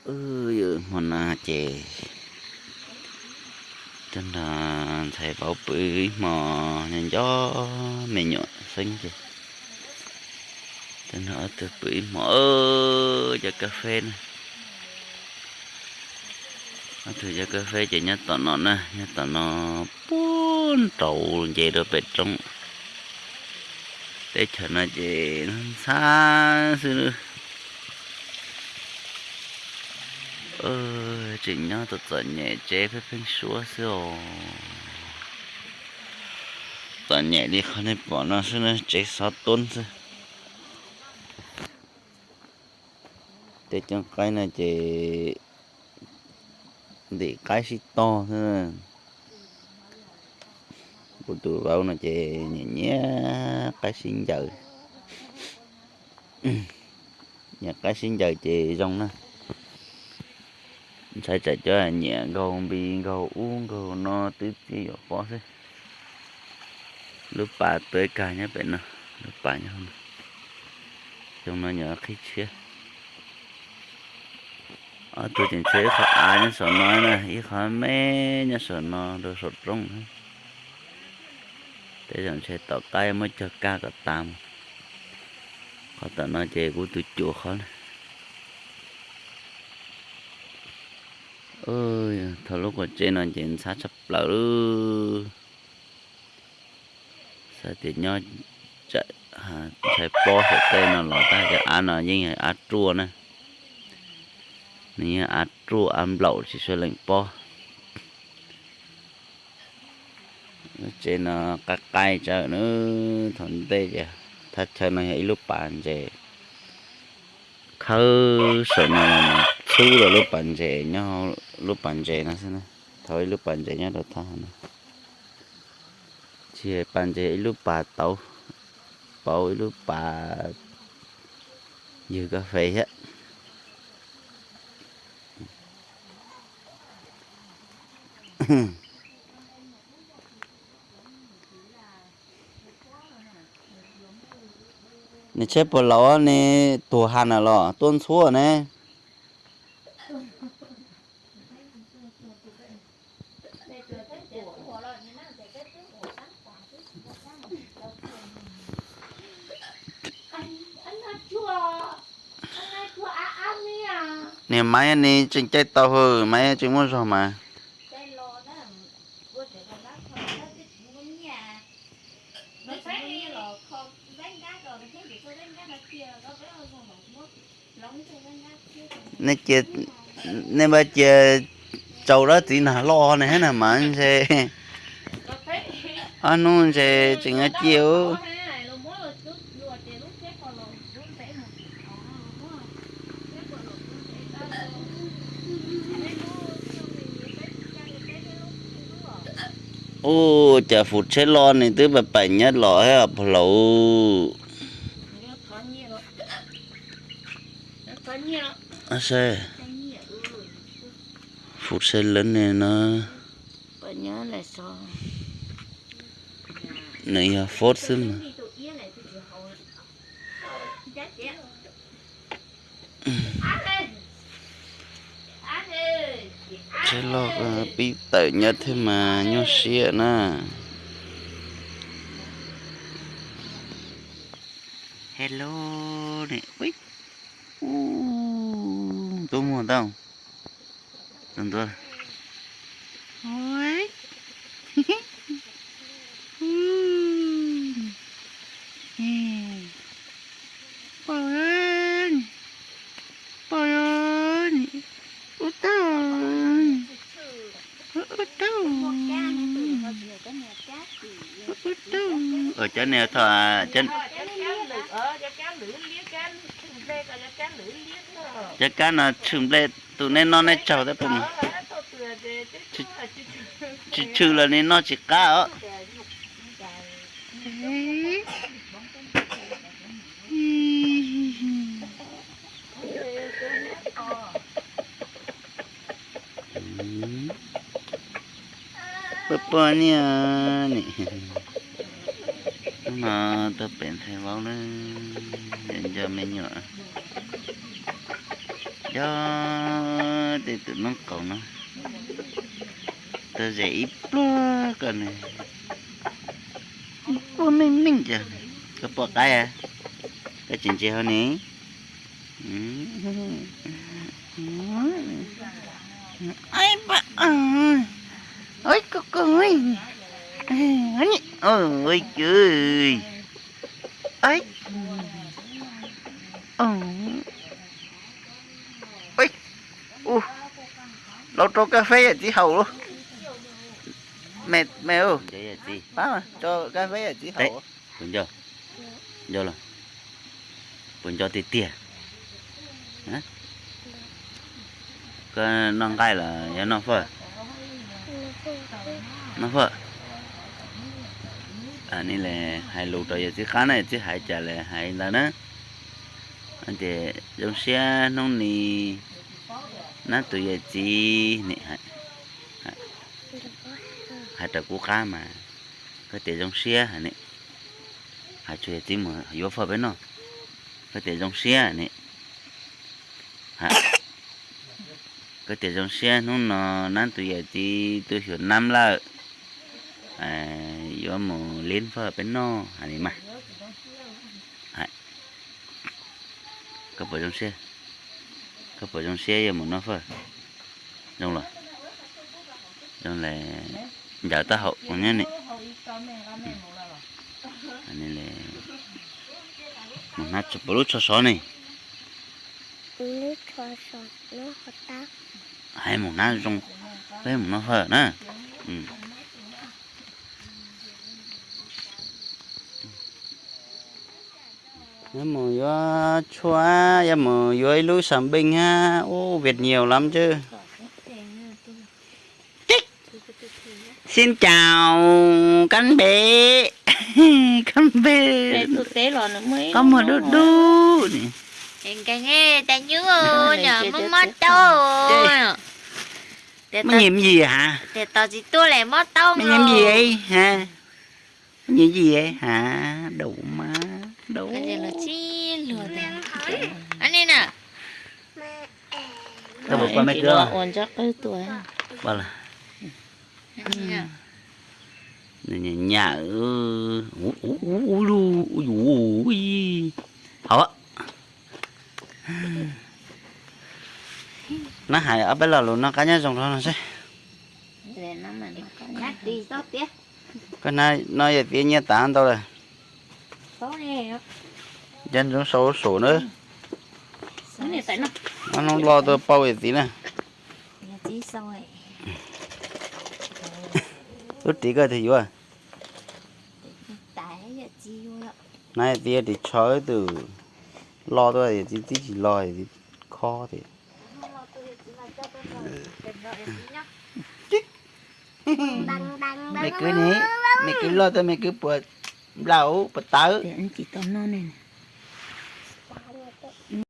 Wb hmo no ces coj nrog ntxhais vauv pw ib hmo nco nco me nyuam xeeb ces coj nrog ob tug pw ib hmo cov kas fes na. Ob tug cov kas fes ces nyob tom no na, nyob tom no puag nraud nce rau pem roob. Teb chaws no ces ntxhab xwb. Tseem nyob tau txom nyem tsev pheej pheej suab xwb os. Txom nyem li qhov nej pom no xwb na, tsev xov tooj xwb. Tej coob qaib no ces ntim qaib sib tog xwb. Kuv tus vauv no ces nyiam nyiam qaib sib ncaws. Nyiam qaib sib ncaws ces zoo na. Ntxhais tsam cov nyiam nkaug npis nkaug ub nkaug no twb txij yuav pob xwb. Lub pas tuav kag nyob pem no, lub pas nyob hauv no. Xyoo no nyuam qhib tshiab. Ob tug ces ntshe ib qho av nyob saum no na, ib qho me nyob saum no rau saum roob. Tej zaum ntshe tom qab muab cog kaj kom tas mus. Qhov tom no ces kuv tus cuav qhov na. Thaum lub quav tsev no ces ntxhab tshaj plaws lawm. Xav tias nyob ntshai pob saum tej no los tab cov av no yeej yog av ruaj na. Nws yog av ruaj av nplaum tsis suav leej pob. Lub tsev no qaij qaij tsawv na, thaum ntej ces thaj chaw no yog ib lub pas ntses khawb saum no los txhub rau lub pas ntses nyob, lub pas ntses no xwb na. Thaum ib lub pas ntses nyob rau thaj no, tsis pas ntses, ib lub pas tauv, pauv ib lub pas ywg kas fes thiab. Nws tsheb puas laus ne, tuag ha na los tuaj ntxhuab ne. Niag maiv ne tseem caij tau hwm, maiv tseem muaj zog mas. Nej cia, nej npaj cia tsau dab txiv nag loj ne na mas ntshe ob hnub ntshe tseem cia ub. Ua cas fum tsheb loj ne twb pais pais nyob los thiab pog laus. Fum tsheb lawm ne no. Nws yog Ford xwb mas. Tsheb loj pib tawm nyob thiab mas nyuaj siab na. Hello ne. Ub, tub muag tau. Tus ntua. Pom, pom, ub tau, ub tau. Ub tau. Cov niag tho, cov kab no tshwm nplej tus nej noj nej tsaug thiab puas mas? Tsis tshwm los nej noj tsis qab os. Pog pog niam ne. Hnub no tuaj pem ntxhais vauv na, nco nco me nyuam. Yog tej tus noob qaus no, tau zem ib pluag ko nws, ib pluag meej meej cas, koj pom qaib, koj tsis ntsia hauv ne. Lau rau kab feb yawm txiv haus lauj. Me, me, pab tso kab feb yawm txiv haus. Puas nco? Nco los? Puas nco tiag tiag? Koj noj nqaij los yog noj fawj? Noj fawj. Ni le hais lus rau yawm txiv qab na, yawm txiv hais cas le hais ntawd na. Tias zoo siab hnub ni nab tus yawm txiv ne, hais rau kuv qab mas koj tias zoo siab ne, hais tsuas yawm txiv mus yuav fawj peb noj, koj tias zoo siab ne. Koj tias zoo siab hnub no nab tus yawm txiv tu xyuas nab lawm, yuav mus liv fawj peb noj hais li mas. Koj puas zoo siab? Koj puas zoo siab yuav mus noj fawj? Zoo los? Zoo le ncaws taub hau ua nyob ne. Mus hnav puas lub tsho sov ne? Hais mus hnav zoo, peb mus noj fawj na. Yuav mus yuav tshuaj, yuav mus yuav ib lub sab npeej hab ub, Việt nhiều lắm chứ. Xin chào các bé. Các bé. Koj muag dub dub ni. Muaj nyem yim hab? Muaj nyem yim hab? Dau mas dau. Koj puas pom me kwv? Nyam nyam, hauv. Nab hais ob peb lo lus no qab nyob zoo rau no seb. Koj no yawm txiv nyiaj tas ntau lawm. Nco ntsoov sau sau na. Ob hnub loj tuaj pauj yawm txiv na. Lub ris koj twg yuav? Nab yawm txiv ris tsho ib tug loj tuaj, yawm txiv txib tsis los, yawm txiv khob tias. Me kwv ne, me kwv loj tuaj, me kwv puas nplaum puas tawv?